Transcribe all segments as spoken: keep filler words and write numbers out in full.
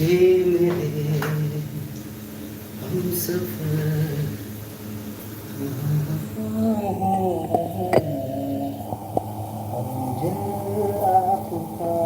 ये मेरे हमसफर। मंजिल आपका।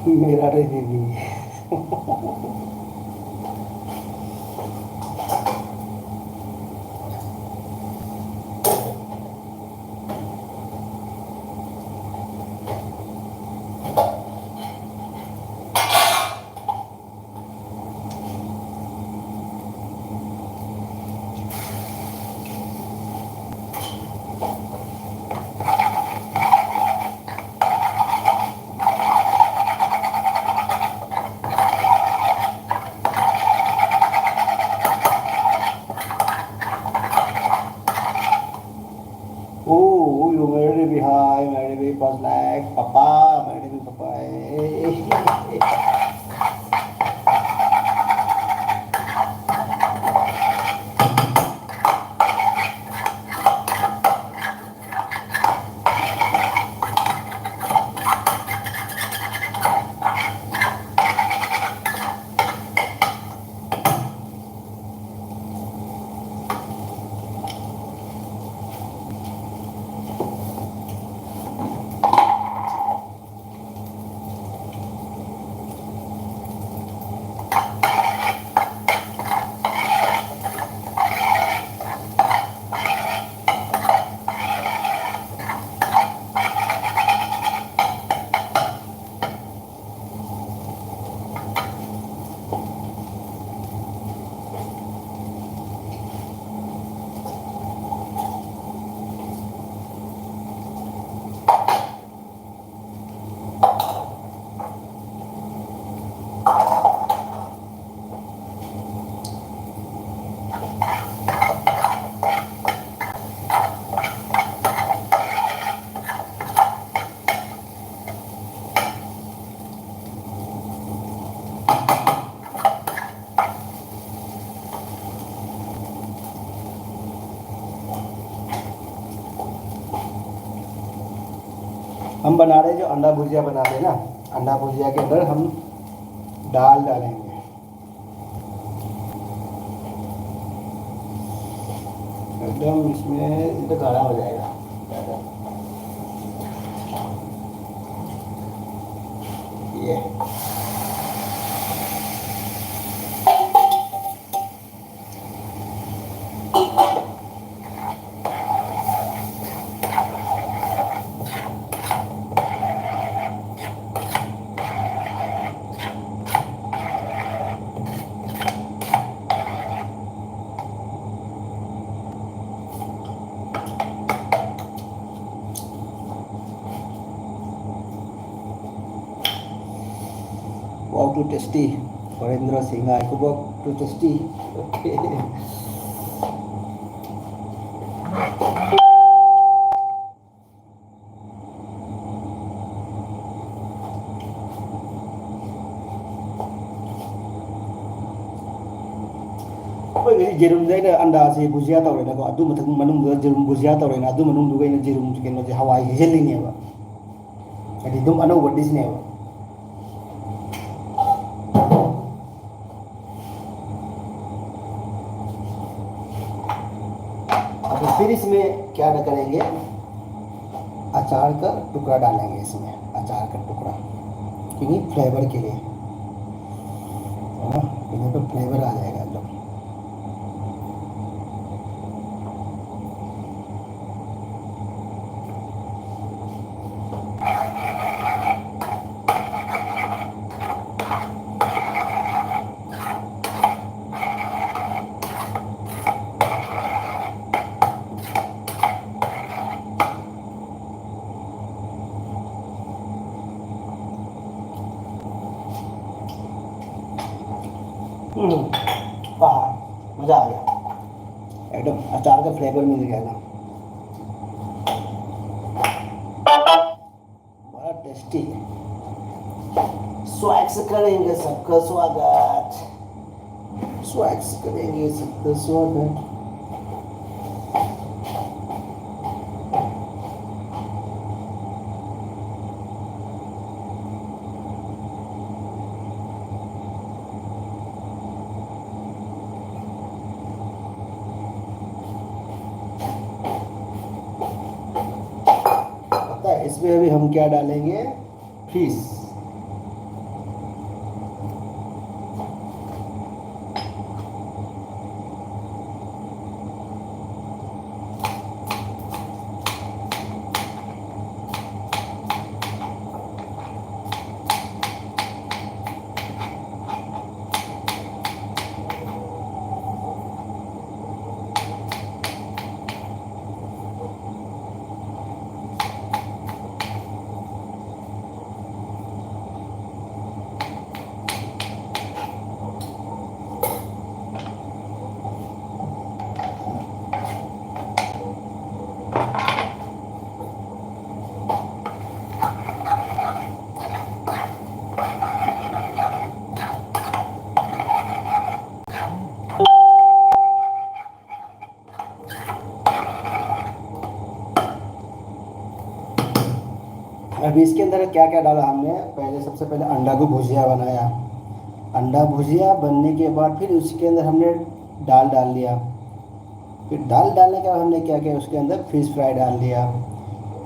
मेरा नहीं बीबी। Oh, you married me high, married me first like, papa, married me papa. Eh. हम बना रहे जो अंडा भुजिया बनाते हैं ना, अंडा भुजिया के अंदर हम दाल डालेंगे। एकदम इसमें ये तो गाढ़ा हो जाएगा। ये Wow, too tasty. Warendra Singh, I cook, too tasty. Okay. ꯑꯩꯈꯣꯏꯒꯤ ꯌꯦꯔꯨꯝꯁꯦ ꯑꯩꯅ ꯑꯟꯗꯥꯁꯦ ꯕꯨꯖꯤꯌꯥ ꯇꯧꯔꯦꯅꯀꯣ, ꯑꯗꯨ ꯃꯊꯪ ꯃꯅꯨꯡꯗꯨꯗ ꯌꯦꯔꯨꯝ ꯕꯨꯖꯤꯌꯥ ꯇꯧꯔꯦꯅ, ꯑꯗꯨ ꯃꯅꯨꯡꯗꯨꯒ ꯑꯩꯅ ꯌꯦꯔꯨꯝ ꯀꯩꯅꯣꯁꯦ, ꯍꯋꯥꯏ ꯍꯩꯖꯤꯜꯂꯤꯅꯦꯕ꯫ ꯍꯥꯏꯗꯤ ꯑꯗꯨꯝ ꯑꯅꯧꯕ ꯗꯤꯁꯅꯦꯕ꯫ अब फिर इसमें क्या करेंगे, अचार का टुकड़ा डालेंगे इसमें, अचार का टुकड़ा, क्योंकि फ्लेवर के लिए। इधर पे फ्लेवर आ जाएगा एकदम। हम्म, वाह, मजा आ गया, एकदम अचार का फ्लेवर मिल गया ना। बड़ा टेस्टी। स्वैग से करेंगे सबका स्वागत, स्वैग से करेंगे सबका स्वागत। पता है इसमें अभी हम क्या डालेंगे? फिश। अभी इसके अंदर क्या क्या डाला हमने? पहले, सबसे पहले अंडा को भुजिया बनाया। अंडा भुजिया बनने के बाद फिर उसके अंदर हमने दाल डाल दिया। फिर दाल डालने के बाद हमने क्या किया, उसके अंदर फिश फ्राई डाल दिया।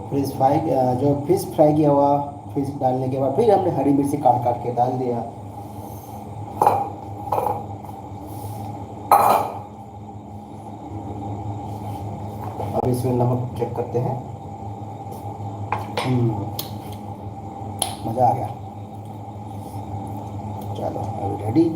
फिश फ्राई, अ, जो फिश फ्राई किया हुआ फिश डालने के बाद फिर हमने हरी मिर्ची काट काट के डाल दिया। इसमें नमक चेक करते हैं। हम्म, मज़ा आ गया। चलो, अभी रेडी।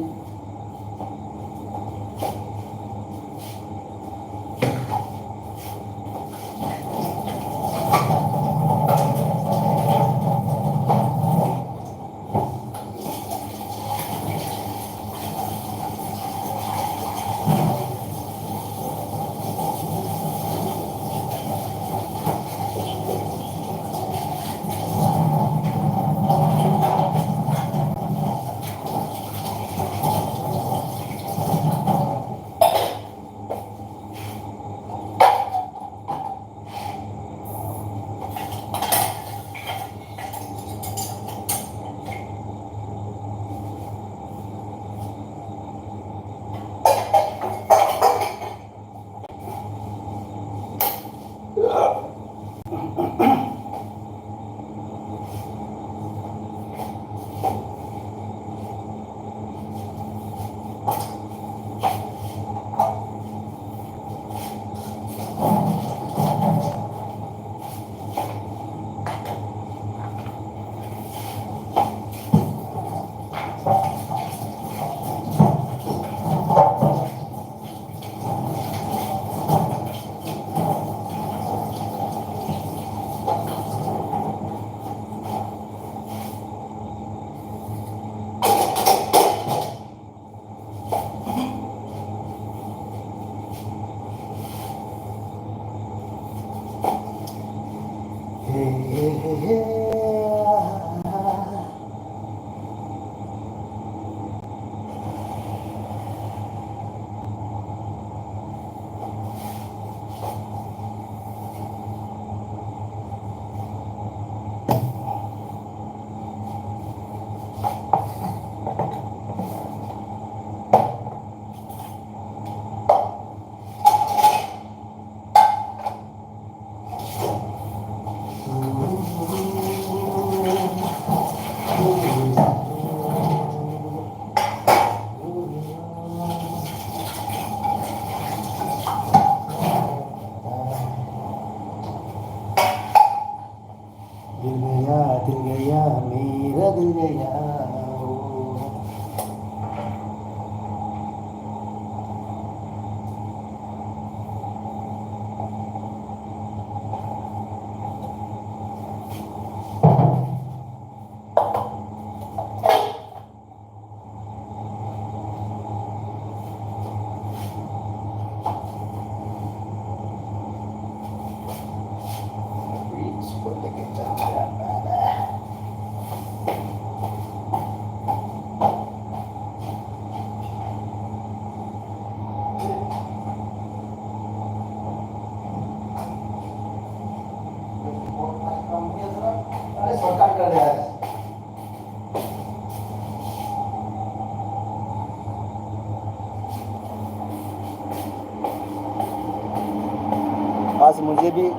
मुझे भी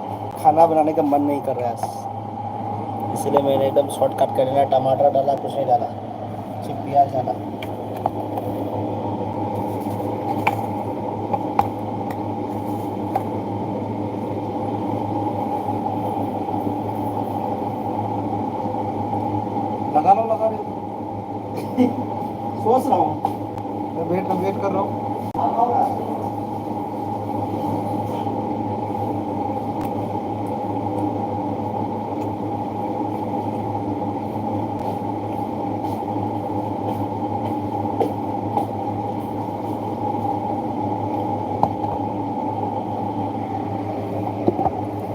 खाना बनाने का मन नहीं कर रहा है, इसलिए मैंने एकदम शॉर्टकट कर लिया। टमाटर डाला, कुछ नहीं डाला, सिर्फ प्याज डाला। लगा लो, लगा दो। सोच रहा हूँ। मैं वेट, मैं वेट कर रहा हूँ।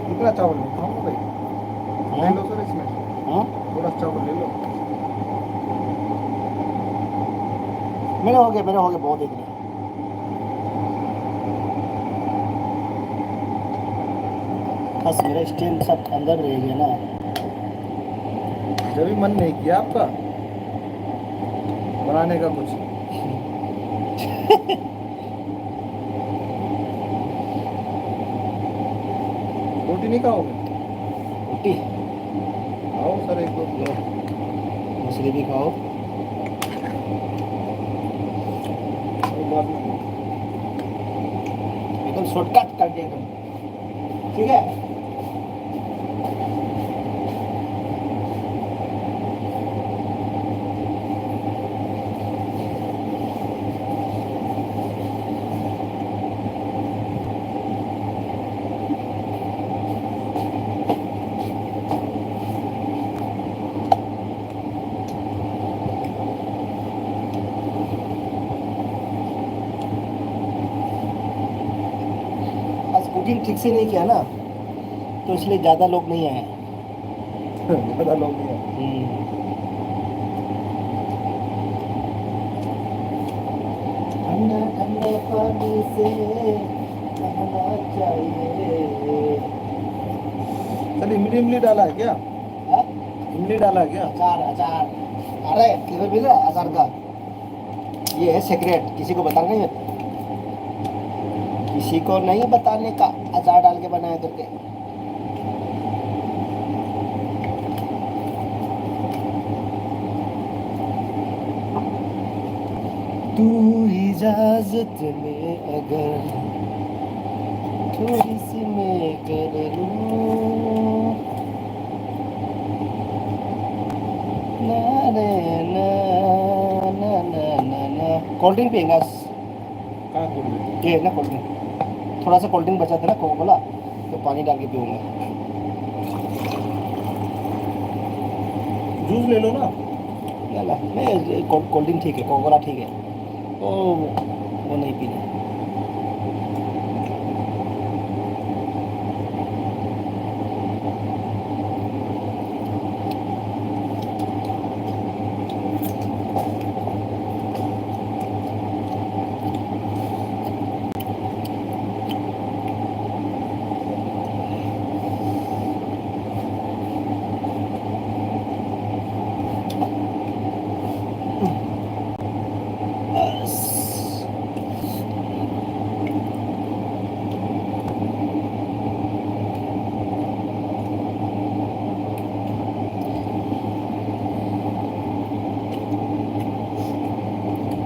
इतना चावल नहीं खाऊंगा भाई। ले लो सर इसमें। हाँ? थोड़ा चावल ले लो। मेरे हो गए, मेरे हो गए, बहुत इतने। बस मेरा स्टैंड सब अंदर रह गया ना। जब भी मन नहीं किया आपका बनाने का कुछ। रोटी नहीं खाओगे? रोटी? खाओ सर, एक दो। लो, मछली भी खाओ। एकदम शॉर्टकट करके एकदम। ठीक है। आज कुकिंग ठीक से नहीं किया ना, तो इसलिए ज़्यादा लोग नहीं आए। ज़्यादा लोग नहीं आए। हम्म। ठंडा ठंडा पानी से नहाना चाहिए। चल, इमली, इमली डाला है क्या? हाँ? इमली डाला है क्या? अचार, अचार। अरे, फ्लेवर मिल रहा है अचार का। ये है सीक्रेट, किसी को बताना नहीं है। किसी को नहीं बताने का, अचार डाल के बनाया करके। तू इजाजत में अगर थोड़ी सी मैं कर लूं। ना, ना, ना। कोल्ड ड्रिंक पियेंगे आज। कहाँ कोल्ड ड्रिंक? ये ना कोल्ड ड्रिंक, थोड़ा सा कोल्ड ड्रिंक बचा था ना, कोका कोला, तो पानी डाल के पीऊंगा। जूस ले लो ना। ना, ना, नहीं, कोल्ड, कोल्ड ड्रिंक ठीक है, कोका कोला ठीक है, तो वो नहीं पीना।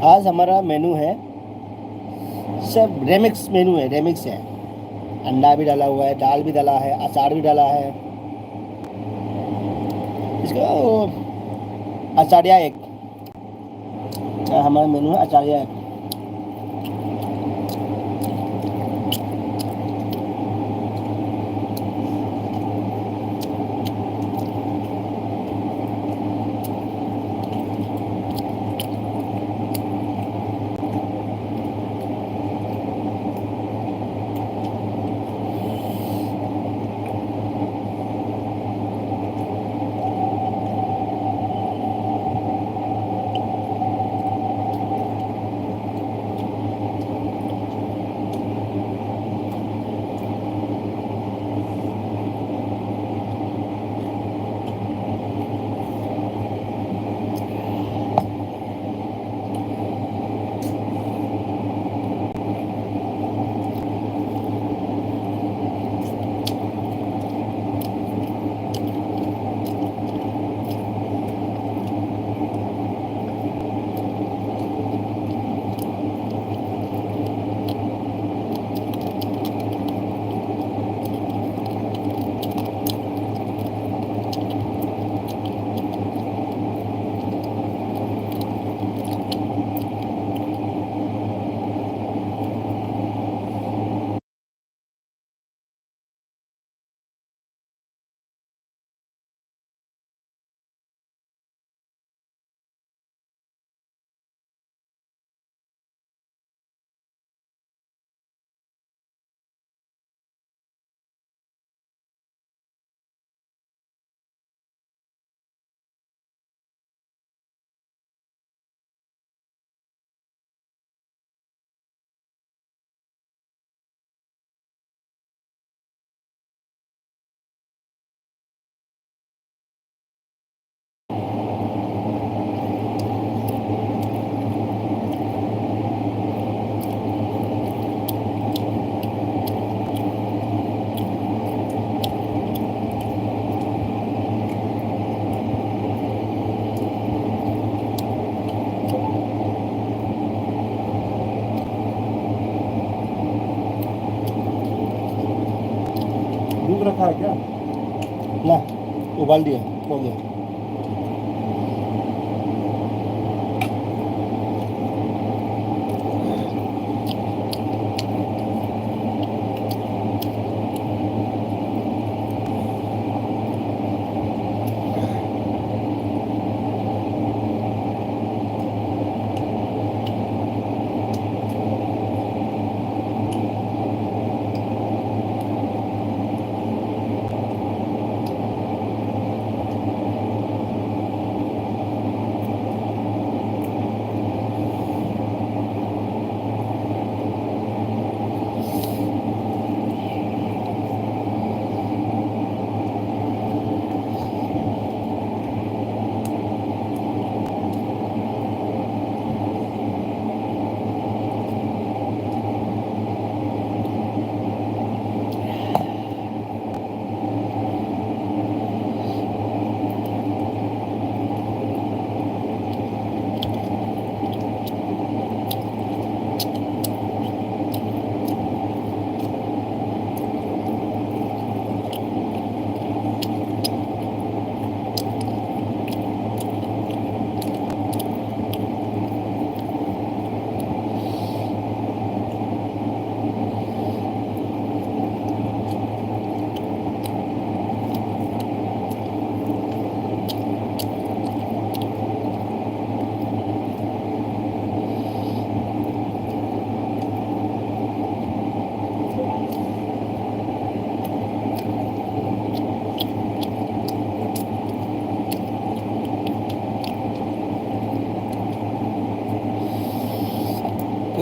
आज हमारा मेनू है, सब रेमिक्स मेनू है, रेमिक्स है। अंडा भी डाला हुआ है, दाल भी डाला है, अचार भी डाला है। इसका वो अचारिया एक, हमारा मेनू है अचारिया एक। रखा है क्या? ना, उबाल दिया, हो गया।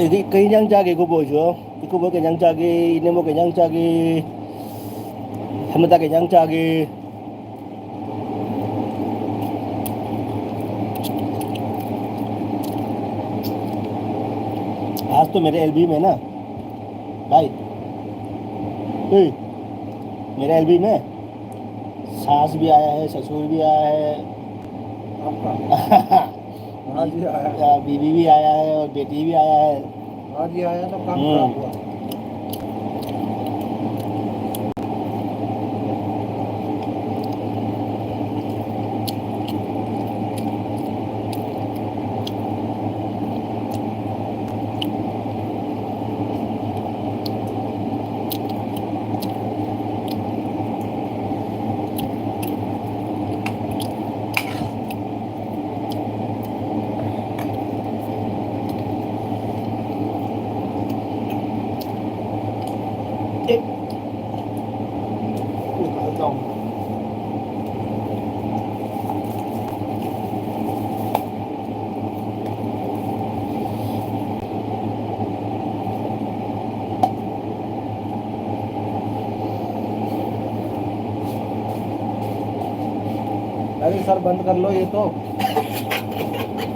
ꯀꯩꯗꯤ, ꯀꯩ ꯏꯟꯖꯥꯡ ꯆꯥꯒꯦ ꯏꯀꯨꯕꯣꯏꯁꯨ? ꯏꯀꯨꯕꯣꯏ ꯀꯩ ꯏꯟꯖꯥꯡ ꯆꯥꯒꯦ? ꯏꯅꯦꯝꯕꯣ ꯀꯩ ꯏꯟꯖꯥꯡ ꯆꯥꯒꯦ? ꯍꯦꯃꯟꯇ ꯀꯩ ꯏꯟꯖꯥꯡ ꯆꯥꯒꯦ? आज तो मेरे एलबी में ना, भाई, ए, मेरे एलबी में सास भी आया है, ससुर भी आया है, आपका? हाँ जी, आया। या बीवी भी आया है और बेटी भी आया है। हाँ जी, आया तो काम हम्म। खराब हुआ। सर बंद कर लो ये तो।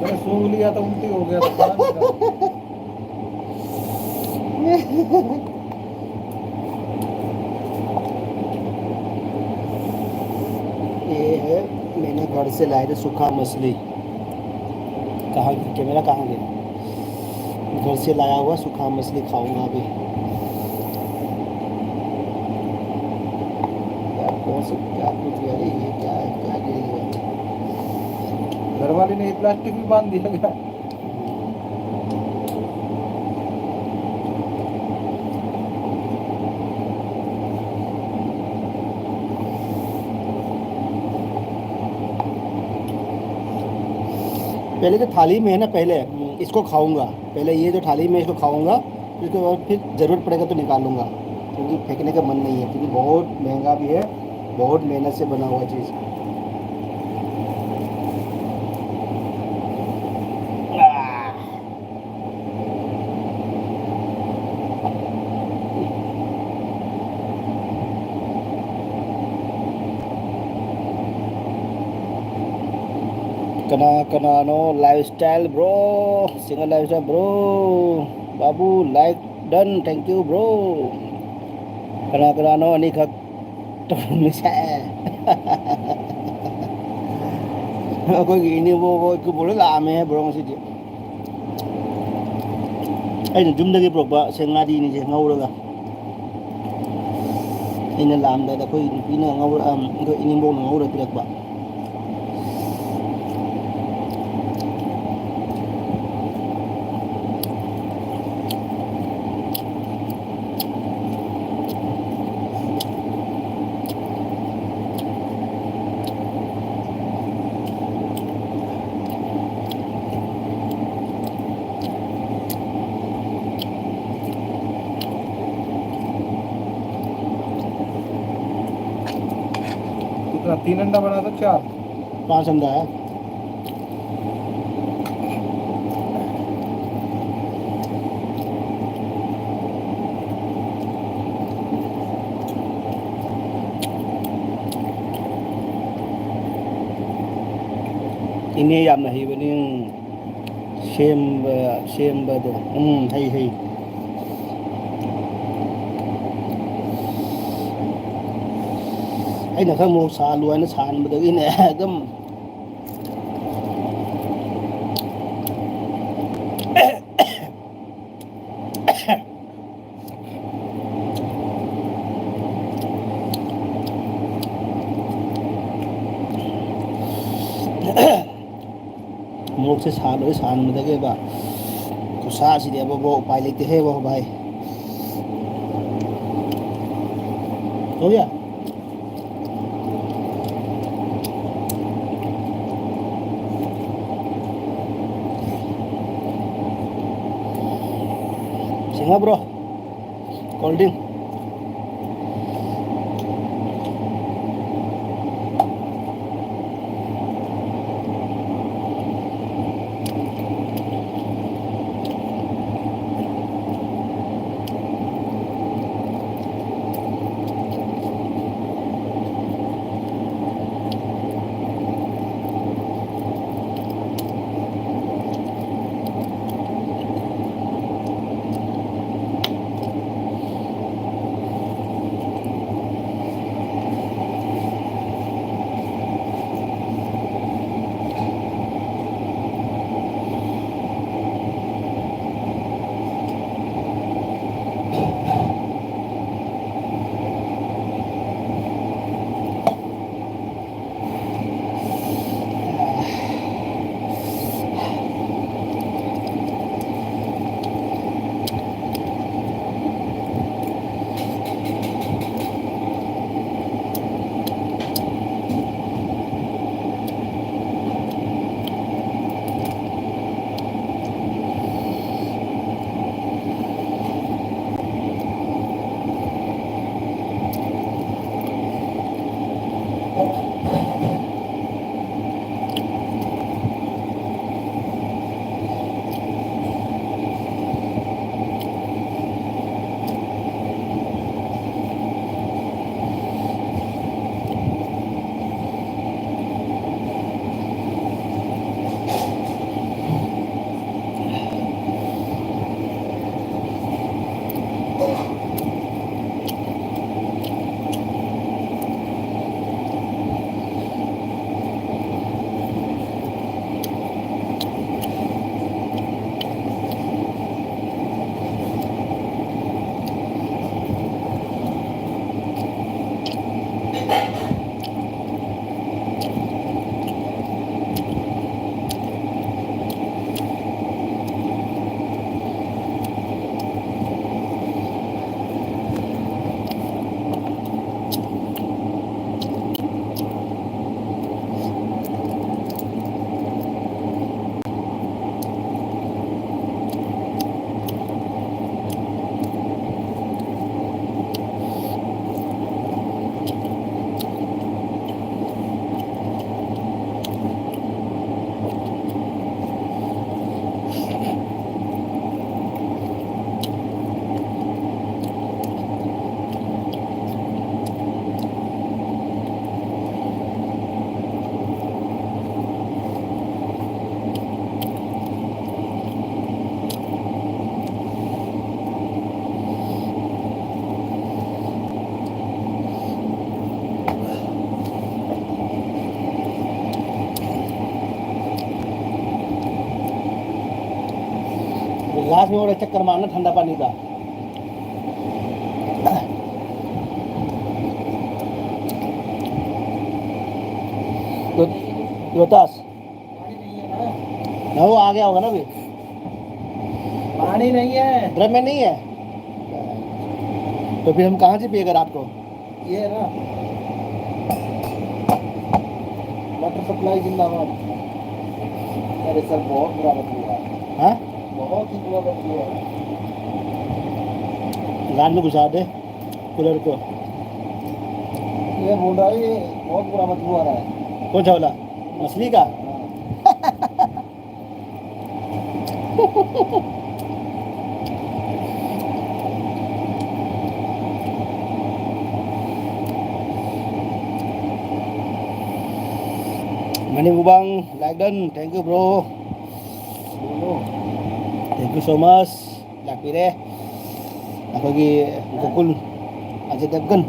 मैंने सूंघ लिया तो उल्टी हो गया तो खाना नहीं था। ये है, मैंने घर से लाए थे सूखा मछली। कहाँ गया कैमरा, कहाँ गया? घर से लाया हुआ सूखा मछली खाऊंगा अभी। क्या कौन से क्या कुछ है ये, क्या है, क्या गिर गया? घर वाले ने ये प्लास्टिक में बांध दिया क्या? पहले तो थाली में है ना, पहले इसको खाऊंगा। पहले ये जो थाली में इसको खाऊंगा, उसके बाद फिर ज़रूरत पड़ेगा तो निकालूंगा, क्योंकि फेंकने का मन नहीं है, क्योंकि बहुत महंगा भी है, बहुत मेहनत से बना हुआ चीज़। ꯀꯅꯥ ꯀꯅꯥꯅꯣ? Lifestyle bro, single lifestyle bro, Babu, like done, thank you bro. ꯀꯅꯥ ꯀꯅꯥꯅꯣ ꯑꯅꯤꯈꯛ ꯇꯧꯔꯝꯃꯤꯁꯦ? ꯑꯩꯈꯣꯏꯒꯤ ꯏꯅꯦꯕꯣꯛ ꯏꯀꯨꯕꯣꯛ ꯂꯣꯏ ꯂꯥꯛꯑꯝꯃꯦ bro ꯉꯁꯤꯗꯤ꯫ ꯑꯩꯅ ꯌꯨꯝꯗꯒꯤ ꯄꯨꯔꯛꯄ ꯁꯦ ꯉꯥꯔꯤꯅꯤꯁꯦ ꯉꯧꯔꯒ꯫ ꯑꯩꯅ ꯂꯥꯛꯑꯝꯗꯥꯏꯗ ꯑꯩꯈꯣꯏ ꯅꯨꯄꯤꯅ ꯉꯧꯔ, ꯑꯝ, ꯑꯩꯈꯣꯏ ꯏꯅꯦꯝꯕꯣꯛꯅ ꯉꯧꯔ ꯄꯤꯔꯛꯄ꯫ कितना? तीन अंडा बना था, चार? पांच अंडा है। ꯏꯅꯦ ꯌꯥꯝꯅ ꯍꯩꯕꯅꯤ꯫ ꯎꯝ꯫ ꯁꯦꯝꯕ, ꯁꯦꯝꯕꯗꯣ꯫ ꯎꯝ, ꯍꯩ, ꯍꯩ꯫ ꯑꯩꯅ ꯈꯔ ꯃꯣꯔꯣꯛ ꯁꯥꯍꯜꯂꯨ ꯍꯥꯏꯅ ꯁꯥꯍꯟꯕꯗꯒꯤꯅꯦ ꯑꯗꯨꯝ꯫ ꯃꯣꯔꯣꯛꯁꯦ ꯁꯥꯗꯣꯏ ꯁꯥꯍꯟꯕꯗꯒꯤꯕ ꯈꯨꯠꯁꯥꯁꯤꯗꯤ ꯑꯕꯣ ꯎꯄꯥꯏ ꯂꯩꯇꯦꯍꯦ ꯕꯣ ꯚꯥꯏ꯫ ꯇꯧꯌꯥ꯫ ꯁꯦꯡꯉꯕ꯭ꯔꯣ? ꯀꯣꯜ ꯗ꯭ꯔꯤꯡ꯫ लास्ट में और एक चक्कर मारना ठंडा पानी का। रो-, रोहतास। ना, वो आ गया होगा ना अभी। पानी नहीं है। ड्रम में नहीं है। तो फिर हम कहाँ से पिएगा रात को? ये है ना, वाटर सप्लाई जिंदाबाद। अरे सर, बहुत बुरा बदबू आ रहा है। हाँ? बहुत ही बुरा बदबू आ रहा है। गाल में घुसा दे कूलर को। ये बोल रहा है, ये बहुत बुरा बदबू आ रहा है। कौन सा वाला? मछली का? हाँ। Mani Bubang, like done. Thank you, bro. Thank you so much. ꯂꯥꯛꯄꯤꯔꯦ ꯑꯩꯈꯣꯏꯒꯤ ꯒꯣꯀꯨꯜ ꯑꯖꯤꯠ ꯗꯦꯕꯒꯟ,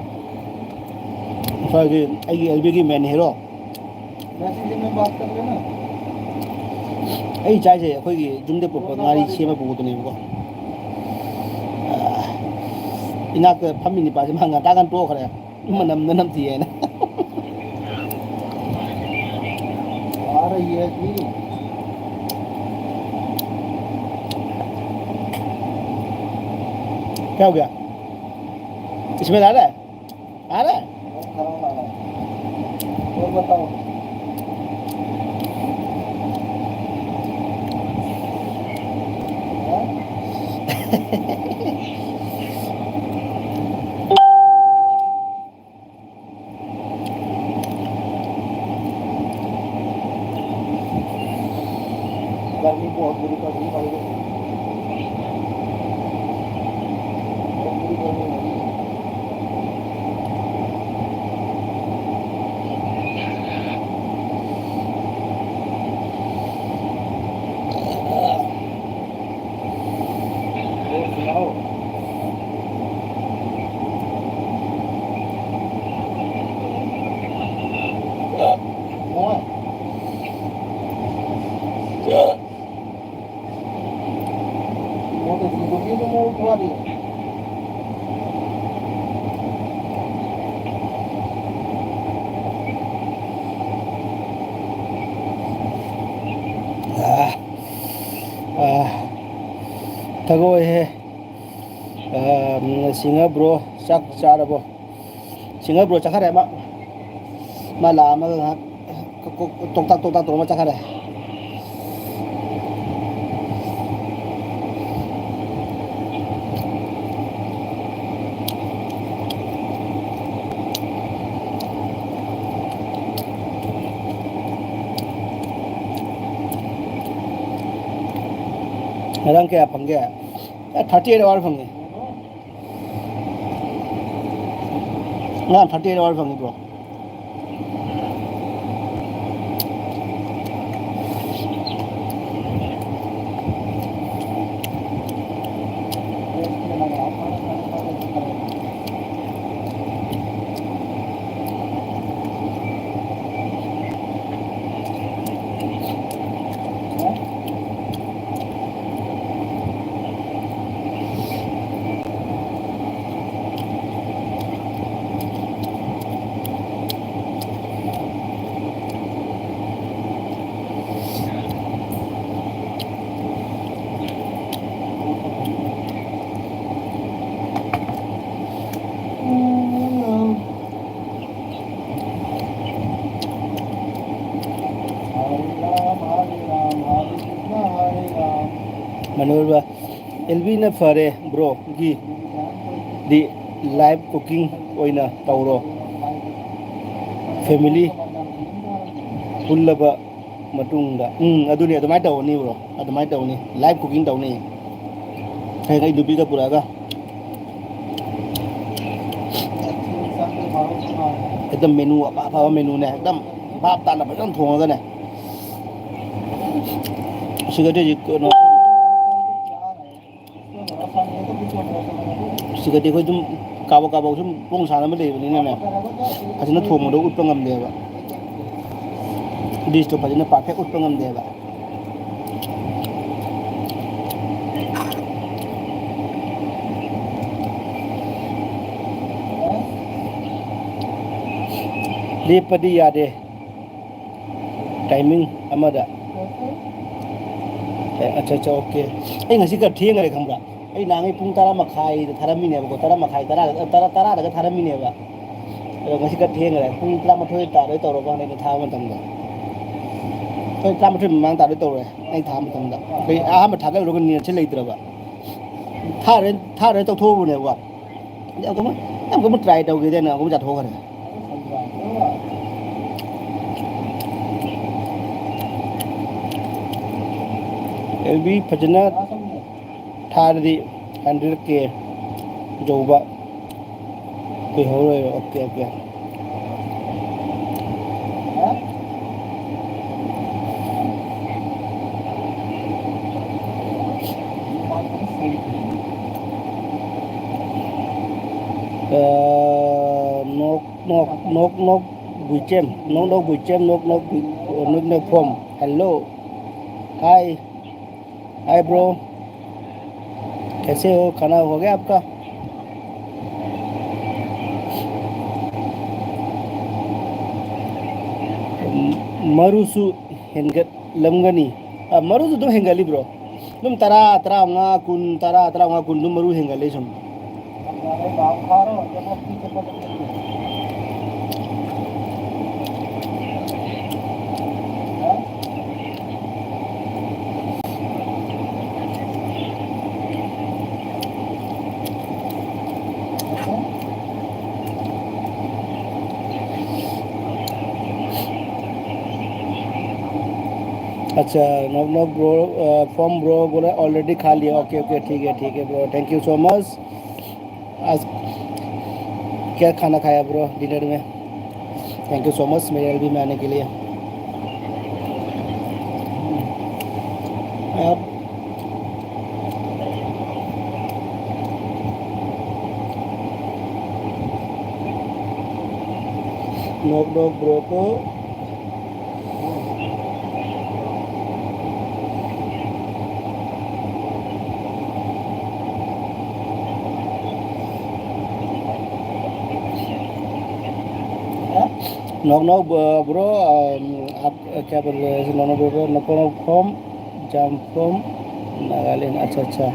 ꯑꯩꯈꯣꯏꯒꯤ, ꯑꯩꯒꯤ ꯑꯦꯜ ꯕꯤꯒꯤ ꯃꯦꯟ ꯍꯤꯔꯣ꯫ ꯑꯩ ꯆꯥꯏꯁꯦ ꯑꯩꯈꯣꯏꯒꯤ ꯌꯨꯝꯗ ꯄꯨꯔꯛꯄ ꯉꯥꯔꯤ ꯁꯦꯝꯃ ꯄꯨꯕꯗꯨꯅꯦꯕꯀꯣ꯫ ꯏꯅꯥꯛꯇ ꯐꯝꯃꯤ ꯅꯤꯄꯥꯁꯦ ꯃꯥ ꯉꯟꯇꯥ ꯉꯟ ꯇꯣꯛꯈ꯭ꯔꯦ꯫ ꯃꯅꯝꯅ ꯅꯝꯊꯤ ꯍꯥꯏꯅ꯫ आ रही है कि क्या हो गया? इसमें आ रहा है? आ रहा है? बहुत खराब आ रहा है। और बताओ। हाँ? गर्मी बहुत बुरी पड़ रही है भाई। बहुत बुरी गर्मी हो रही है। और सुनाओ। ꯑꯥ, ꯑꯥ, ꯊꯒꯣꯏꯍꯦ꯫ ꯑꯥ, ꯁꯤꯡꯉ ꯕ꯭ꯔꯣ, ꯆꯥꯛ ꯆꯥꯔꯕꯣ? ꯁꯤꯡꯉ ꯕ꯭ꯔꯣ ꯆꯠꯈ꯭ꯔꯦ꯫ ꯃꯥ, ꯃꯥ ꯂꯥꯛꯑꯝꯃꯒ ꯉꯥꯏꯍꯥꯛ ꯀꯣꯛ, ꯀꯣꯛ, ꯇꯣꯛꯇꯥꯛ ꯇꯣꯛꯇꯥꯛ ꯇꯧꯔꯒ ꯆꯠꯈ꯭ꯔꯦ꯫ ꯉꯔꯥꯡ ꯀꯌꯥ ꯐꯪꯒꯦ? ꯑꯦ, thirty eight hour ꯐꯪꯉꯦ꯫ ꯉꯔꯥꯡ thirty eight hour ꯐꯪꯉꯤꯕ꯭ꯔꯣ? ꯃꯅꯣꯍꯔ ꯕꯥꯏ, ꯑꯦꯜ ꯕꯤꯅ ꯐꯔꯦ ꯕ꯭ꯔꯣꯒꯤ ꯗꯤ live cooking ꯑꯣꯏꯅ ꯇꯧꯔꯣ꯫ Family ꯄꯨꯜꯂꯕ ꯃꯇꯨꯡꯗ, ꯎꯝ, ꯑꯗꯨꯅꯤ, ꯑꯗꯨꯃꯥꯏꯅ ꯇꯧꯔꯅꯤ ꯕ꯭ꯔꯣ, ꯑꯗꯨꯃꯥꯏꯅ ꯇꯧꯅꯤ, live cooking ꯇꯧꯅꯤ꯫ ꯍꯌꯦꯡ ꯑꯩ ꯅꯨꯄꯤꯒ ꯄꯨꯔꯛꯑꯒ ꯑꯦꯛꯗꯝ ꯃꯦꯅꯨ ꯑꯐ ꯑꯐꯕ ꯃꯦꯅꯨꯅꯦ, ꯑꯦꯛꯗꯝ ꯚꯥꯞ ꯇꯥꯅ ꯐꯖꯅ ꯊꯣꯡꯉꯒꯅꯦ꯫ ꯁꯤꯒꯗꯤ ꯀꯩꯅꯣ, ꯁꯤꯒꯗꯤ ꯑꯩꯈꯣꯏ ꯑꯗꯨꯝ ꯀꯥꯕꯛ ꯀꯥꯕꯛ ꯁꯨꯝ ꯄꯣꯡ ꯁꯥꯟꯅꯕ ꯂꯩꯕꯅꯤꯅꯅꯦ, ꯐꯖꯅ ꯊꯣꯡꯕꯗꯣ ꯎꯠꯄ ꯉꯝꯗꯦꯕ꯫ Dishꯇꯣ ꯐꯖꯅ perfect ꯎꯠꯄ ꯉꯝꯗꯦꯕ꯫ ꯂꯦꯞꯄꯗꯤ ꯌꯥꯗꯦ꯫ ꯇꯥꯏꯃꯤꯡ ꯑꯃꯗ꯫ ꯑꯠꯆꯥ, ꯑꯠꯆꯥ, ꯑꯣꯀꯦ꯫ ꯑꯩ ꯉꯁꯤ ꯈꯔ ꯊꯦꯡꯈ꯭ꯔꯦ, ꯈꯪꯕ꯭ꯔꯥ? ꯑꯩ ꯅꯍꯥꯟꯉꯩ ꯄꯨꯡ ꯇꯔꯥ ꯃꯈꯥꯏꯗ ꯊꯥꯔꯝꯃꯤꯅꯦꯕꯀꯣ, ꯇꯔꯥ ꯃꯈꯥꯏ, ꯇꯔꯥ, ꯇꯔꯥ, ꯇꯔꯥꯗꯒ ꯊꯥꯔꯝꯃꯤꯅꯦꯕ꯫ ꯑꯗꯣ ꯉꯁꯤ ꯈꯔ ꯊꯦꯡꯈ꯭ꯔꯦ, ꯄꯨꯡ ꯇꯔꯥꯃꯥꯊꯣꯏ ꯇꯥꯗꯣꯏ ꯇꯧꯔꯀꯥꯟꯗ ꯑꯩꯅ ꯊꯥꯕ ꯃꯇꯝꯗ꯫ ꯍꯣꯏ, ꯇꯔꯥꯃꯥꯊꯣꯏ ꯃꯃꯥꯡ ꯇꯥꯗꯣꯏ ꯇꯧꯔꯦ ꯑꯩꯅ ꯊꯥꯕ ꯃꯇꯝꯗ꯫ ꯑꯩꯈꯣꯏ ꯑꯍꯥꯟꯕ ꯊꯥꯒꯠꯂꯨꯔꯒ ꯅꯦꯠꯁꯦ ꯂꯩꯇ꯭ꯔꯕ꯫ ꯊꯥꯔꯦ, ꯊꯥꯔꯦ ꯇꯧꯊꯣꯛꯎꯕꯅꯦꯕꯀꯣ꯫ ꯌꯥꯝ ꯀꯟꯅ, ꯌꯥꯝ ꯀꯟꯅ ꯇ꯭ꯔꯥꯏ ꯇꯧꯈꯤꯗꯦꯅ ꯑꯃꯨꯛ ꯆꯥꯊꯣꯛꯈ꯭ꯔꯦ꯫ ꯑꯦꯜ ꯕꯤ ꯐꯖꯅ ꯊꯥꯔꯗꯤ ꯍꯟꯗ꯭ꯔꯦꯠ ꯀꯦ ꯌꯧꯕ ꯀꯨꯏꯍꯧꯔꯣꯏꯕ꯫ Okay, okay. ꯑ, ꯅꯣꯛ, ꯅꯣꯛ, ꯅꯣꯛ, ꯅꯣꯛ ꯕꯨꯏꯆꯦꯝ, ꯅꯣꯛ, ꯅꯣꯛ ꯕꯨꯏꯆꯦꯝ, ꯅꯣꯛ, ꯅꯣꯛ ꯕꯨꯏ-, ꯅꯣꯛ, ꯅꯣꯛ ꯐꯣꯝ꯫ Hello. Hi. Hi, bro. कैसे हो? खाना हो गया आपका? ꯃꯔꯨꯁꯨ ꯍꯦꯟꯒꯠꯂꯝꯒꯅꯤ꯫ ꯑ, ꯃꯔꯨꯁꯨ ꯑꯗꯨꯝ ꯍꯦꯟꯒꯠꯂꯤꯕ꯭ꯔꯣ? ꯑꯗꯨꯝ ꯇꯔꯥ, ꯇꯔꯥꯃꯉꯥ, ꯀꯨꯟ, ꯇꯔꯥ, ꯇꯔꯥꯃꯉꯥ, ꯀꯨꯟ ꯑꯗꯨꯝ ꯃꯔꯨ ꯍꯦꯟꯒꯠꯂꯤ ꯁꯨꯝ꯫ अच्छा, नॉक नॉक ब्रो, अ, फॉर्म ब्रो बोले ऑलरेडी खा लिया। ओके, ओके, ठीक है, ठीक है bro, thank you so much। आज क्या खाना खाया ब्रो डिनर में? Thank you so much मेरे एलबी में आने के लिए। आप नॉक नॉक ब्रो को Knock knock, uh, bro. Um, आप, uh, क्या बोल रहे हैं? Knock knock, bro. Knock knock from, jump from Nagaland. अच्छा, अच्छा.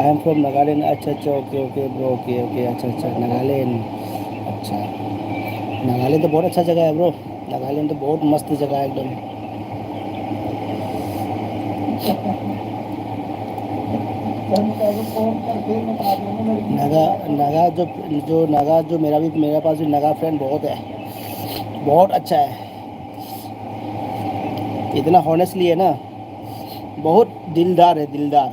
I am from Nagaland. अच्छा, अच्छा. Okay, okay, bro. Okay, okay. अच्छा, अच्छा. Nagaland. अच्छा. नागालैंड तो बहुत अच्छा जगह है, bro. नागालैंड तो बहुत मस्त जगह है एकदम. नागा, नागा जो, जो नागा जो मेरा भी, मेरे पास भी नागा फ्रेंड बहुत है, बहुत अच्छा है. इतना हॉनेस्टली है ना, बहुत दिलदार है, दिलदार.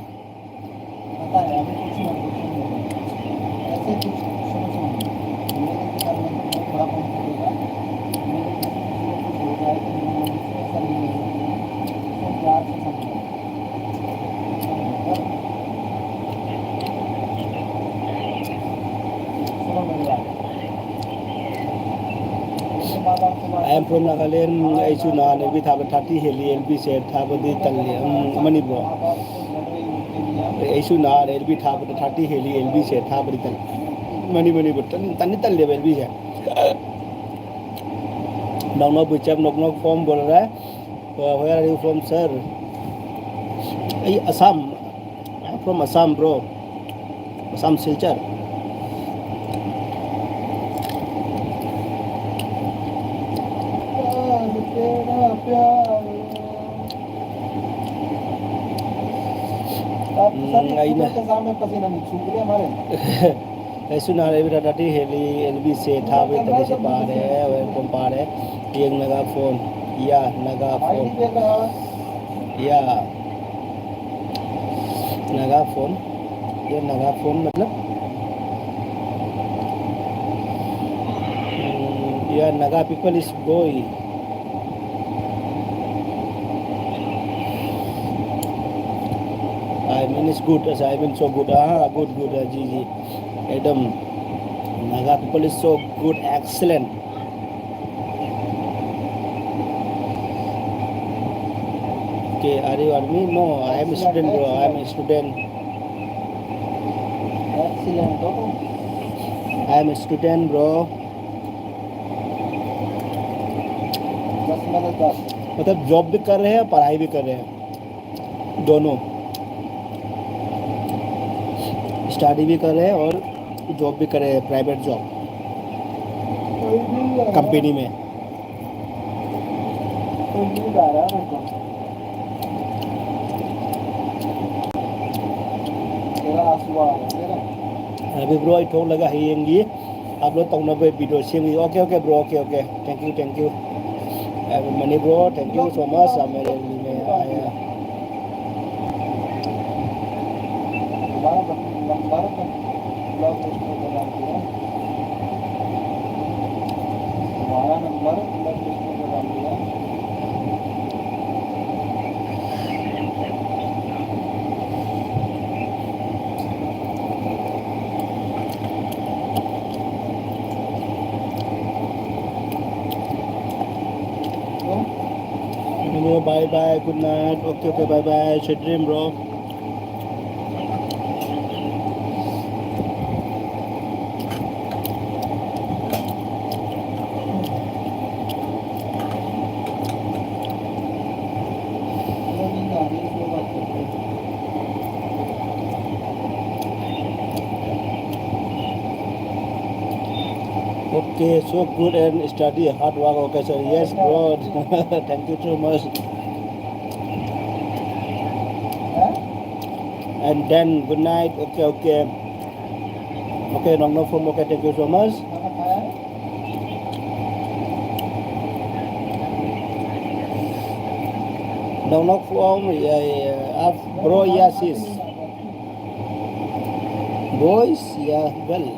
I am from Nagaland. ꯑꯩꯁꯨ ꯅꯍꯥꯟ ꯑꯦꯜ ꯕꯤ ꯊꯥꯕ ꯊꯥꯔꯇꯤ ꯍꯦꯜꯂꯤ, ꯑꯦꯜ ꯕꯤꯁꯦ ꯊꯥꯕꯗꯤ ꯇꯜꯂꯤ. ꯎꯝ, ꯑꯃꯅꯤꯕꯨ. ꯑꯩꯁꯨ ꯅꯍꯥꯟ ꯑꯦꯜ ꯕꯤ ꯊꯥꯕꯗ ꯊꯥꯔꯇꯤ ꯍꯦꯜꯂꯤ, ꯑꯦꯜ ꯕꯤꯁꯦ ꯊꯥꯕꯗꯤ ꯇꯜꯂꯤ. ꯃꯅꯤ, ꯃꯅꯤꯕꯨ ꯇꯟ-, ꯇꯟꯗꯤ ꯇꯜꯂꯦꯕ L ꯕꯤꯁꯦ. Knock knock, bro, jump, knock knock from बोल रहा है. Uh, where are you from, sir? Hey, Assam. I'm from Assam, bro. Assam, Silchar. आप हम्म, सारी नहीं ना। के सामने पसीना नहीं सूख रहे हमारे। ꯑꯩꯁꯨ ꯅꯍꯥꯟ ꯑꯦꯜ ꯕꯤ ꯊꯥꯔꯇꯤ ꯍꯦꯜꯂꯤ, ꯑꯦꯜ ꯕꯤꯁꯦ ꯊꯥꯕ ꯏꯟꯇꯔꯅꯦꯠꯁꯦ ꯄꯥꯔꯦ, ꯋꯦꯜꯀꯝ ꯄꯥꯔꯦ. ꯌꯦꯡ ꯅꯥꯒꯥ ꯐꯣꯟ, ꯌꯥ ꯅꯥꯒꯥ ꯐꯣꯟ, ꯌꯥ ꯅꯥꯒꯥ ꯐꯣꯟ, ꯌꯥ ꯅꯥꯒꯥ ꯐꯣꯟ ꯃꯇꯂꯕ, um, yeah Naga people is boy. I mean, it's good. As I mean, so good. हाँ, good, good. जी, जी. एकदम. Naga people is so good. Excellent. Okay, are you army? No, I am a student, bro. I am a student. Excellent. I am a student, bro. मतलब job भी कर रहे हैं, पढ़ाई भी कर रहे हैं, दोनों। स्टडी भी कर रहे हैं और जॉब भी कर रहे हैं, प्राइवेट जॉब, कंपनी में। ꯑꯦ ꯕ꯭ꯔꯣ, ꯑꯩ ꯊꯣꯛꯂꯒ ꯍꯌꯦꯡꯒꯤ ꯑꯞꯂꯣꯗ ꯇꯧꯅꯕ ꯚꯤꯗꯤꯑꯣ ꯁꯦꯝꯒꯦ꯫ Okay, okay, bro, okay, okay. Thank you, thank you. Mani bro, thank you so much. Bye bye, good night. Okay, okay, bye bye. Sweet dream, bro. Okay, so good and study, hard work. Okay, sir. Yes, bro. Thank you so much. And then, good night. Okay, okay. Okay, Nong Nong from, okay, thank you so much. Nong Nong from, yeah, yeah, yeah. Uh, bro, yes, yes. Boys, yeah, well.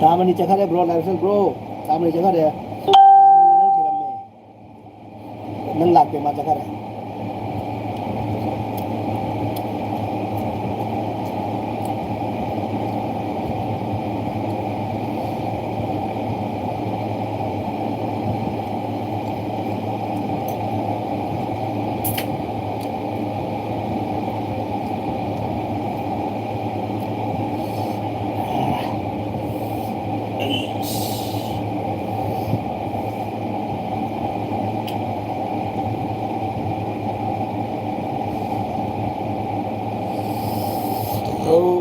ꯇꯥꯃꯅꯤ ꯆꯠꯈꯔꯦ bro, ꯂꯥꯏꯔꯤꯛꯁꯟ bro, ꯇꯥꯃꯅꯤ ꯆꯠꯈꯔꯦ꯫ ꯅꯪ ꯂꯥꯛꯇꯦ, ꯃꯥ ꯆꯠꯈꯔꯦ꯫ ꯑꯧ꯫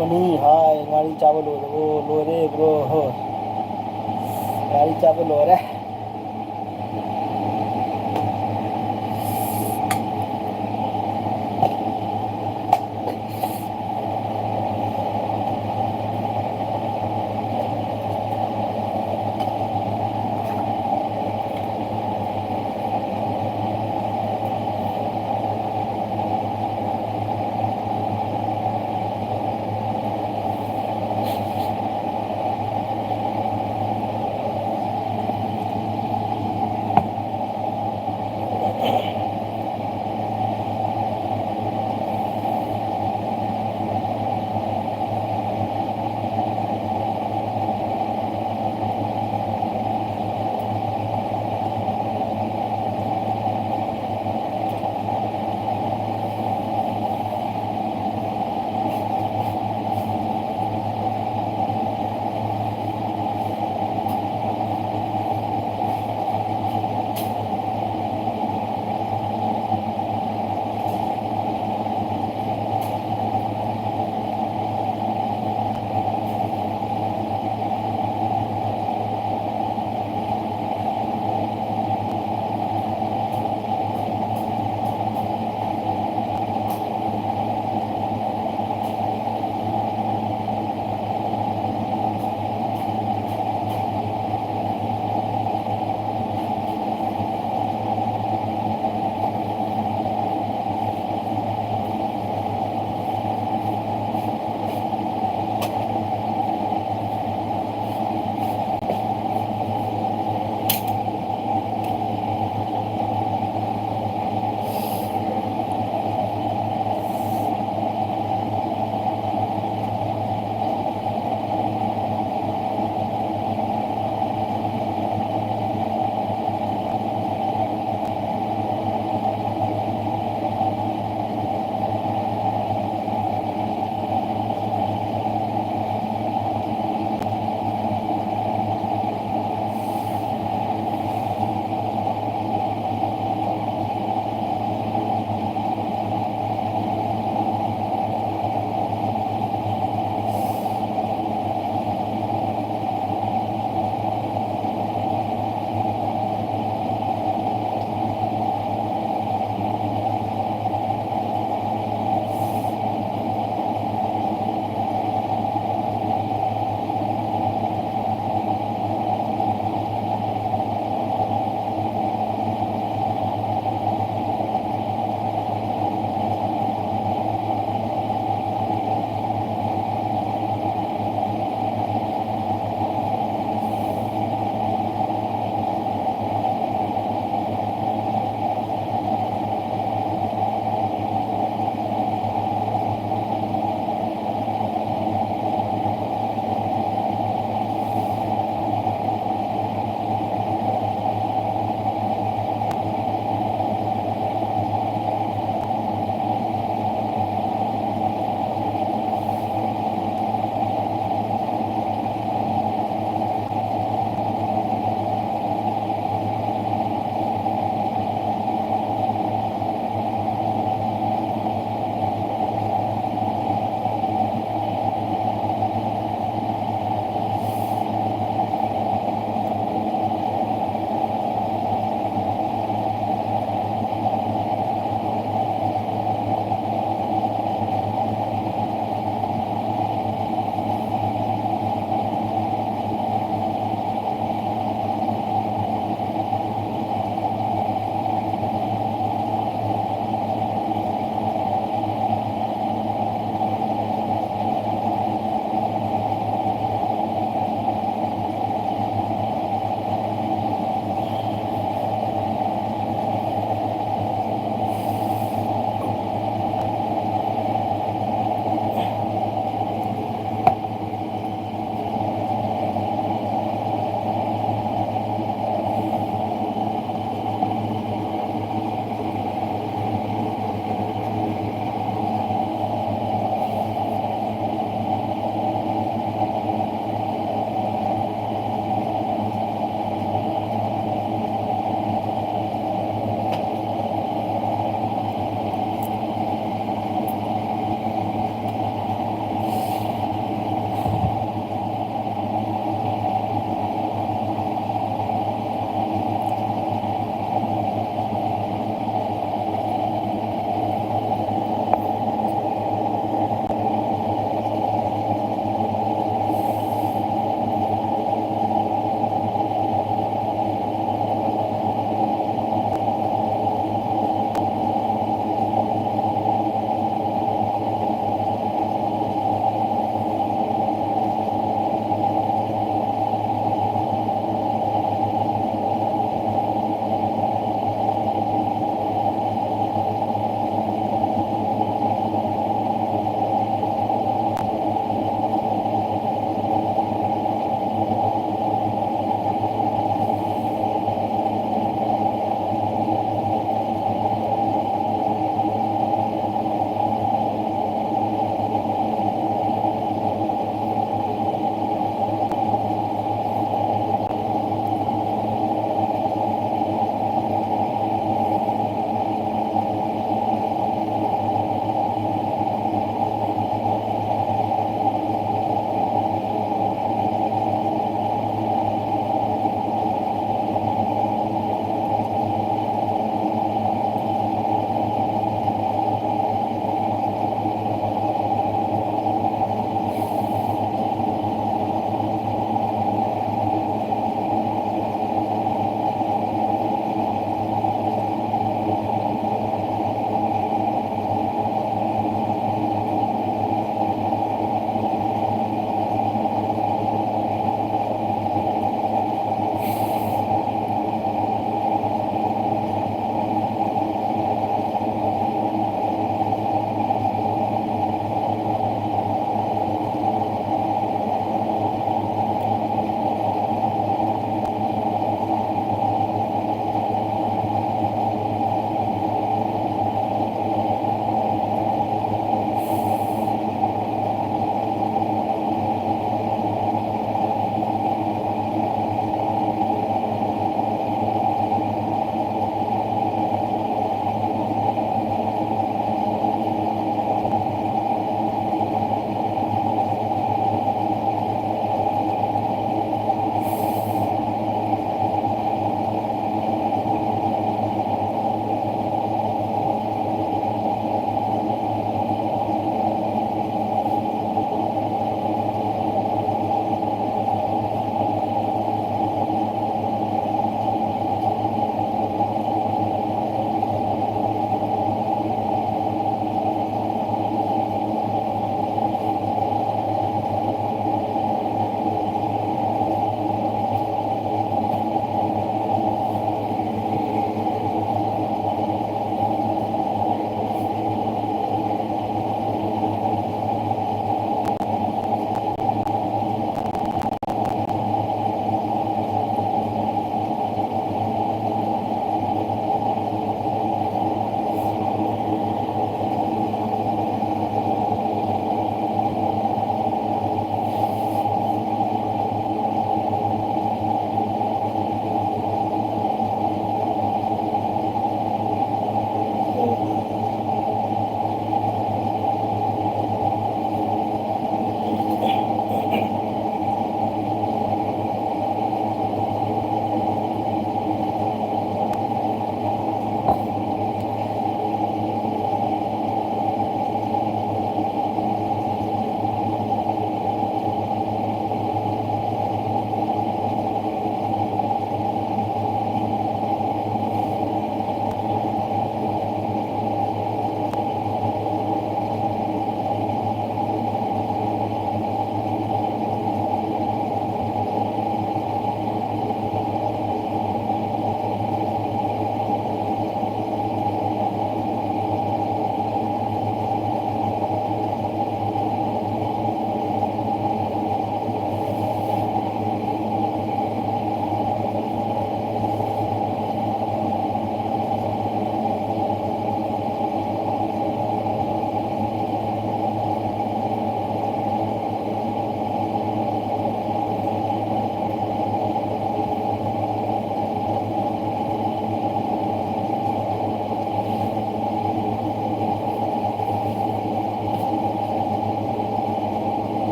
Money. ꯍꯥꯏ, ꯉꯥꯔꯤ ꯆꯥꯕ ꯂꯣꯏꯔꯕꯣ? ꯂꯣꯏꯔꯦ, ꯕ꯭ꯔꯣ꯫ ꯉꯥꯔꯤ ꯆꯥꯕ ꯂꯣꯏꯔꯦ꯫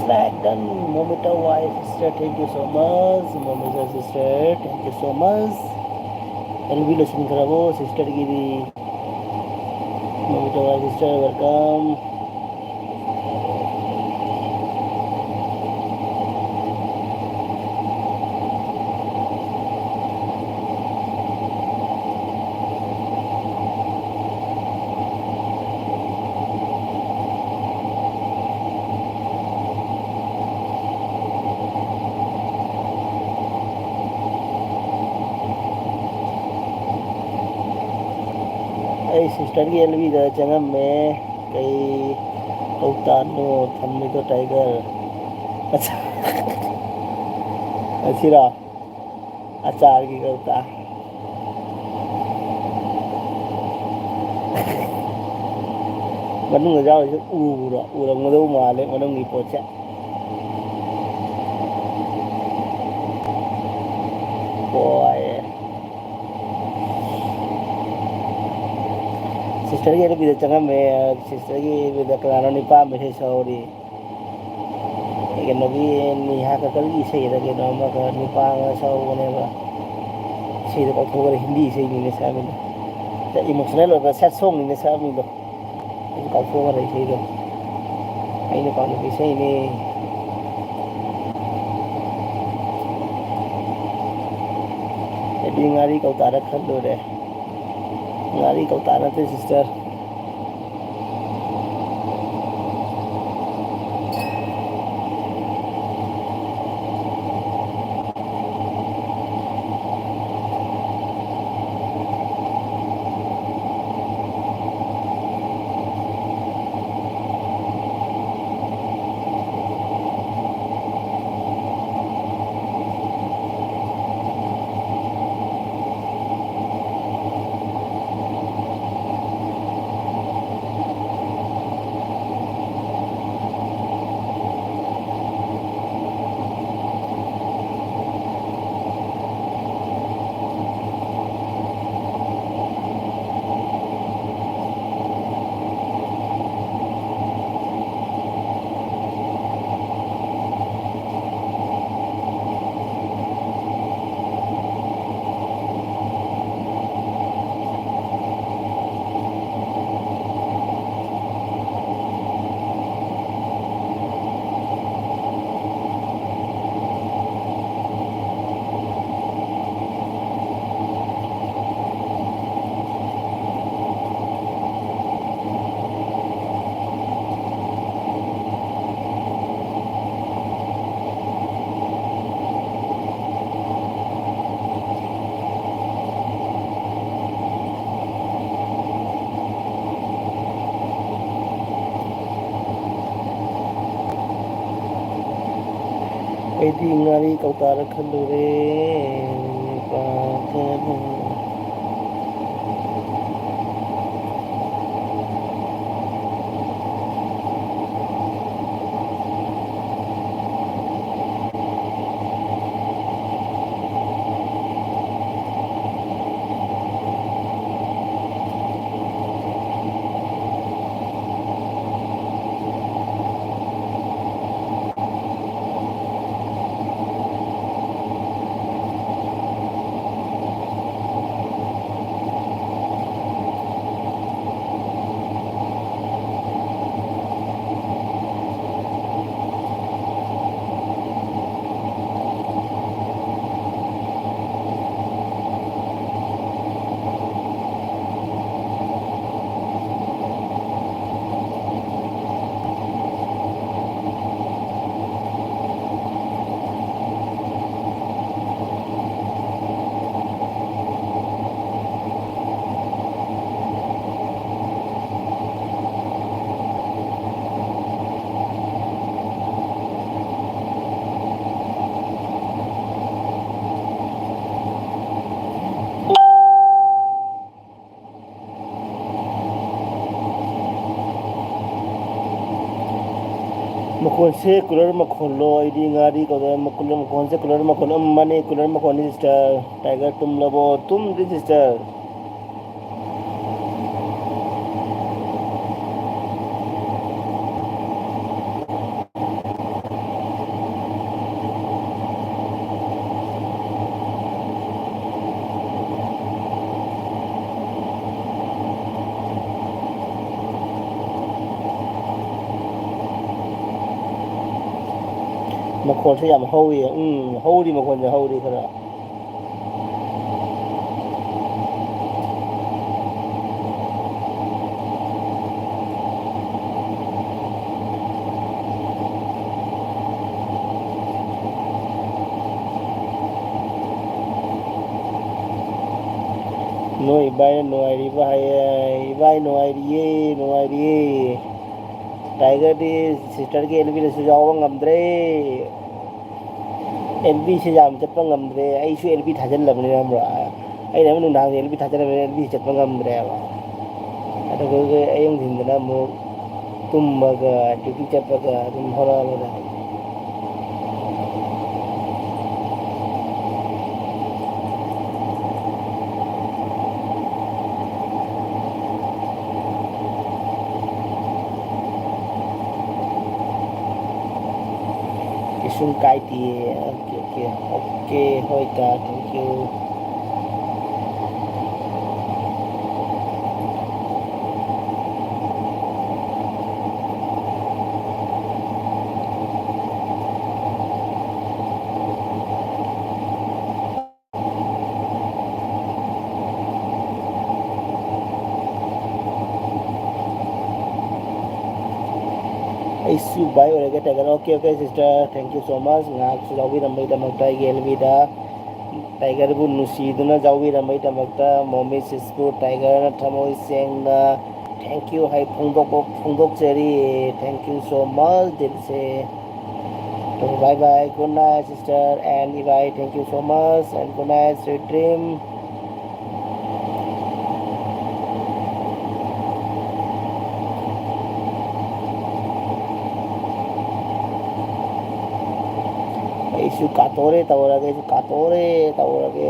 Like done, Momita Y sister, thank you so much. Momita sister, thank you so much. L B ꯂꯣꯏꯁꯤꯟꯈ꯭ꯔꯕꯣ sisterꯒꯤꯗꯤ? Momita Y sister, welcome. ꯑꯩ sisterꯒꯤ L Bꯗ ꯆꯪꯉꯝꯃꯦ꯫ ꯀꯩ ꯀꯧꯇꯥꯅꯣ ꯊꯝꯃꯤꯗꯣ, Tiger? ꯑꯁꯤꯔꯣ? ꯑꯆꯥꯔꯒꯤ ꯀꯧꯇꯥ꯫ ꯃꯅꯨꯡꯗ ꯌꯥꯎꯔꯤꯁꯦ ꯎꯕ꯭ꯔꯣ? ꯎꯔꯝꯒꯗꯧ ꯃꯥꯜꯂꯦ ꯃꯅꯨꯡꯒꯤ ꯄꯣꯠꯁꯦ꯫ ꯍꯣꯏ꯫ Sisterꯒꯤ L Bꯗ ꯆꯪꯉꯝꯃꯦ꯫ Sisterꯒꯤ L Bꯗ ꯀꯅꯥꯅꯣ ꯅꯤꯄꯥ message ꯁꯧꯔꯤ꯫ ꯀꯩꯅꯣꯒꯤ ꯅꯤꯍꯥ ꯀꯀꯜꯒꯤ ꯏꯁꯩꯗ ꯀꯩꯅꯣ ꯑꯃꯒ ꯅꯤꯄꯥ ꯑꯃ ꯁꯧꯕꯅꯦꯕ꯫ ꯏꯁꯩꯗꯣ ꯀꯥꯎꯊꯣꯛꯈ꯭ꯔꯦ, ꯍꯤꯟꯗꯤ ꯏꯁꯩꯅꯤꯅꯦ ꯁꯛꯑꯝꯃꯤꯗꯣ꯫ Emotional ꯑꯣꯏꯕ sad songꯅꯤꯅꯦ ꯁꯛꯑꯝꯃꯤꯗꯣ꯫ ꯑꯩꯁꯨ ꯀꯥꯎꯊꯣꯛꯈ꯭ꯔꯦ ꯏꯁꯩꯗꯣ꯫ ꯑꯩꯅ ꯄꯥꯝꯖꯕ ꯏꯁꯩꯅꯦ꯫ ꯑꯩꯗꯤ ꯉꯥꯔꯤ ꯀꯧꯇꯥꯔ ꯈꯜꯂꯨꯔꯦ꯫ ꯉꯥꯔꯤ ꯀꯧꯇꯥ ꯅꯠꯇꯦ sister꯫ ꯑꯩꯗꯤ ꯉꯥꯔꯤ ꯀꯧꯇꯥꯔ ꯈꯜꯂꯨꯔꯦ꯫ ꯅꯨꯄꯥ ꯈꯔ꯫ ꯃꯈꯣꯟꯁꯦ cooler ꯃꯈꯣꯜꯂꯣ? ꯑꯩꯗꯤ ꯉꯥꯔꯤ ꯀꯧꯗꯅ cooler ꯃꯈꯣꯟꯁꯦ, cooler ꯃꯈꯣꯜ ꯑꯃꯅꯤ, cooler ꯃꯈꯣꯟꯅꯤ sister꯫ Tiger ꯇꯨꯝꯂꯕꯣ? ꯇꯨꯝꯗ꯭ꯔꯤ sister꯫ ꯃꯈꯣꯟꯁꯦ ꯌꯥꯝ ꯍꯧꯔꯤ꯫ ꯎꯝ, ꯍꯧꯔꯤ, ꯃꯈꯣꯟꯁꯦ ꯍꯧꯔꯤ ꯈꯔ꯫ ꯅꯣꯏ ꯏꯕꯥꯏꯅ ꯅꯨꯡꯉꯥꯏꯔꯤꯕ ꯍꯥꯏꯌꯦ꯫ ꯏꯕꯥꯏ ꯅꯨꯡꯉꯥꯏꯔꯤꯌꯦ, ꯅꯨꯡꯉꯥꯏꯔꯤꯌꯦ꯫ Tiger ꯗꯤ sister ꯒꯤ ꯑꯦꯜ ꯕꯤꯗꯁꯨ ꯌꯥꯎꯕ ꯉꯝꯗ꯭ꯔꯦ꯫ ꯑꯦꯜ ꯕꯤꯁꯦ ꯌꯥꯝ ꯆꯠꯄ ꯉꯝꯗ꯭ꯔꯦ꯫ ꯑꯩꯁꯨ ꯑꯦꯜ ꯕꯤ ꯊꯥꯖꯤꯜꯂꯕꯅꯤꯅ, ꯈꯪꯕ꯭ꯔꯥ? ꯑꯩꯅ ꯑꯃ ꯅꯨꯡꯗꯥꯡꯁꯦ ꯑꯦꯜ ꯕꯤ ꯊꯥꯖꯤꯜꯂꯕꯅꯤꯅ ꯑꯦꯜ ꯕꯤ ꯆꯠꯄ ꯉꯝꯗ꯭ꯔꯦꯕ꯫ ꯑꯗꯨꯒ ꯑꯌꯨꯛ ꯅꯨꯡꯊꯤꯟꯗꯅ ꯑꯃꯨꯛ ꯇꯨꯝꯕꯒ, ꯗ꯭ꯌꯨꯇꯤ ꯆꯠꯄꯒ ꯑꯗꯨꯝ ꯍꯣꯠꯅꯕꯗ꯫ ꯀꯩꯁꯨꯝ ꯀꯥꯏꯗꯦ꯫ ꯑꯣꯀꯦ, ꯑꯣꯀꯦ, ꯑꯣꯀꯦ, ꯍꯣꯏ ꯗꯥ, thank you꯫ ꯑꯩꯁꯨ ꯚꯥꯏ ꯑꯣꯏꯔꯒꯦ, tiger. Okay, okay, sister, thank you so much, ꯉꯥꯏꯍꯥꯛꯁꯨ ꯌꯥꯎꯕꯤꯔꯝꯕꯒꯤꯗꯃꯛꯇ ꯑꯩꯒꯤ ꯑꯦꯜ ꯕꯤꯗ꯫ ꯇꯥꯏꯒꯔꯕꯨ ꯅꯨꯡꯁꯤꯗꯨꯅ ꯌꯥꯎꯕꯤꯔꯝꯕꯒꯤꯗꯃꯛꯇ ꯃꯣꯃꯤ ꯁꯤꯁꯄꯨ ꯇꯥꯏꯒꯔꯅ ꯊꯃꯣꯏ ꯁꯦꯡꯅ thank you ꯍꯥꯏ ꯐꯣꯡꯗꯣꯛꯄ, ꯐꯣꯡꯗꯣꯛꯆꯔꯤ꯫ Thank you so much, ꯗꯤꯜꯁꯦ꯫ Bye bye, good night, sister and ꯏꯕꯥꯏ, thank you so much and good night, sweet dream꯫ ꯑꯩꯁꯨ ꯀꯥꯇꯣꯔꯦ ꯇꯧꯔꯒꯦ, ꯑꯩꯁꯨ ꯀꯥꯇꯣꯔꯦ ꯇꯧꯔꯒꯦ꯫